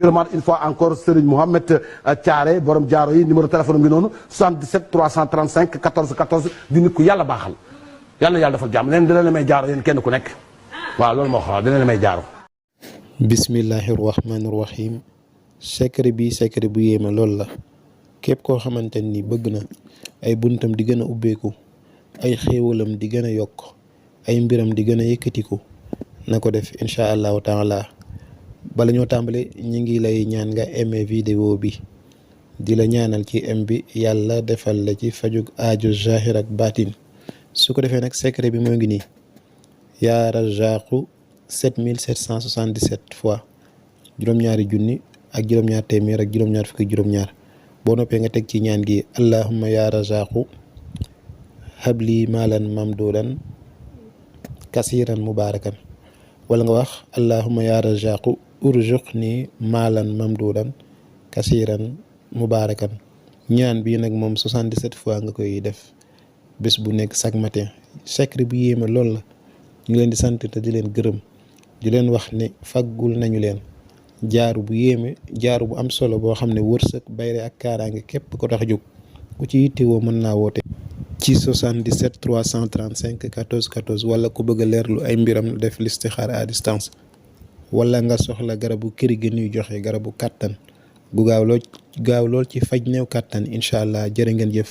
gërëmaat une fois encore Serigne Mohamed Thiaré borom jaaro yi numéro téléphone bi noonu 77 335 14 14 di nit ku yàlla baaxal yàlla na yàlla defal jàmm leen dina la may jaaro yéen kenn ku nekk waaw loolu moo xam dina la may jaaro. bismillahi rahmaani rahim. secret bi secret bu yéeme loolu la képp koo xamante ni bëgg na ay buntam di gën a ubbeeku ay xéewalam di gën a yokk ay mbiram di gën a yëkkatiku na ko def incha allahu taala. bala ñoo tàmbale ñi ngi lay ñaan nga aimé vidéo bi di la ñaanal ci am bi yàlla defal la ci fajug aajo zahir ak baatin su ko defee nag secret bi moo ngi nii yaa razaqu 7777 fois juróom-ñaari junni ak juróom-ñaar téeméer ak juróom-ñaar fukki juróom-ñaar boo noppee nga teg ci ñaan gi allahumma yaa razaqu habli maalan mamdudan kasiran mubarakan wala nga wax allahumma yaa razaqu urzuqni maalan mamdudan kasiran mubarakan ñaan bii nag moom 77 fois nga koy def bés bu nekk chaque matin secret bu yéeme loolu la ñu leen di sant te di leen gërëm di leen wax ne faggul nañu leen jaaru bu yéeme jaaru bu am solo boo xam ne wërsëg bayre ak kaaraange képp ko tax jóg ku ci yittewoo mën naa woote ci 77 335 14 14 wala ku bëgg a leerlu ay mbiram def listixaar à distance wala nga soxla garabu kër gi ñuy joxe garabu kàttan gu gaaw lool ci faj néew kàttan incha allah jërë ngeen jëf.